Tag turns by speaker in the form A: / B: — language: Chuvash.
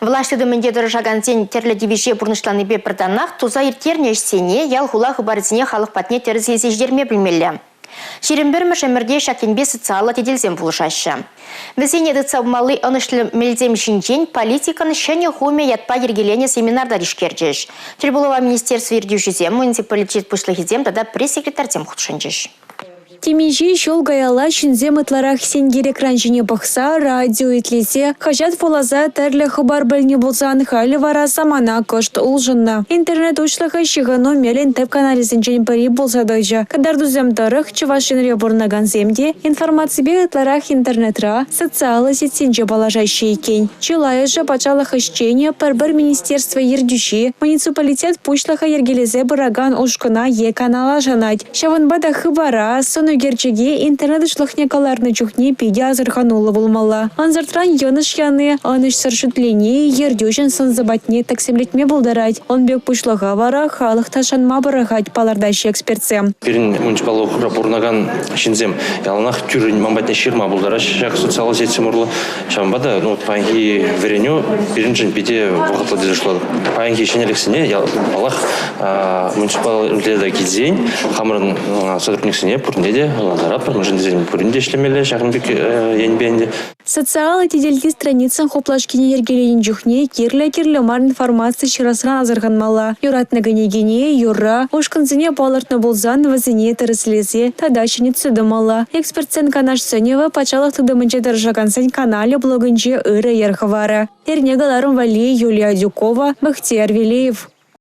A: Влаҫ тытӑмӗнче тӑрӑшакансен тӗрлӗ тивӗҫе пурнӑҫланипе пӗр танах туса ирттернӗ ӗҫсене ял-хула хыпарӗсене халӑх патне тӗрӗс илсе ҫитерме пӗлмелле. 21-мӗш ӗмӗрте ҫак енпе социаллӑ тетелсем пулӑшаҫҫӗ. Вӗсене тытса пымалли ӑнӑҫлӑ мелсем ҫинчен политикӑн ҫӗнӗ хумӗ ятпа йӗркеленӗ семинарта тишкерчӗҫ. Тӗлпулӑва министерство ертӳҫисем, муниципалитет пуҫлӑхӗсем тата пресс-секретарьсем хутшӑнчӗҫ.
B: Темиҫе ҫул каялла ҫынсем ытларах сенкер экран ҫине пӑхса, радио итлесе, хаҫат вуласа тӗрлӗ хыпар пӗлнӗ пулсан халӗ вара самана кӑшт улшӑннӑ. Интернет уҫлӑхӗ ҫыхӑну мелӗн тӗп каналӗсенчен пӗри пулса тӑчӗ. Кӑтартусем тӑрӑх Чӑваш Енре пурӑнакансем те информаципе ытларах интернетра, социаллӑ сетьсенче паллашаҫҫӗ иккен. Чылайӑшӗ патшалӑх ӗҫченӗ, пӗр-пӗр министерство ертӳҫи, муниципалитет пуҫлӑхӗ йӗркелесе пыракан ушкӑна е канала шанать. Ҫавӑнпа та хыпара, сӑн ӳкерчӗке интернет уҫлӑхне кӑларнӑ чухне питӗ асӑрхануллӑ пулмалла. Ӑнсӑртран йӑнӑш яни, ӑнӑҫсӑр шӳтлени ертӳҫӗн сӑн-сӑпатне тӗксӗмлетме пултарать. Ун пек пуҫлӑха вара халӑх та шанма пӑрахать, палӑртаҫҫӗ экспертсем.
C: Пирӗн муниципаллӑ округра пурӑнакан ҫынсем яланах тӳррӗн ман патне ҫырма пултараҫҫӗ ҫак социаллӑ сетьсем урлӑ. Ҫавӑнпа та ну, паянхи вӗренӳ пирӗншӗн питӗ вӑхӑтлӑ тесе шутлатӑп. Паянхи ҫӗнӗлӗхсене, паллах, муниципалитета килсен хамӑрӑн сотрудниксене пурне те ӑнлантаратпӑр, мӗншӗн тесен пурин те ӗҫлемелле ҫакӑн пек енпе ӗнтӗ.
B: Социаллӑ тетелти страницӑн хуплашкине йӗркеленӗ чухне кирлӗ-кирлӗ мар информаци ҫырасран асӑрханмалла. Юратнӑ кӗнекене, юрра, ушкӑнсене палӑртнӑ пулсан вӗсене тӗрӗслесе тата ҫӗнетсе тӑмалла. Экспертсен канаш-сӗнӗвӗ патшалӑх тытӑмӗнче тӑрӑшакансен каналӗ блогӗнче ырӑ йӗр хӑварӗ. Эрне кӑларӑм валли Юлия Адюкова, Бахтияр Велеев.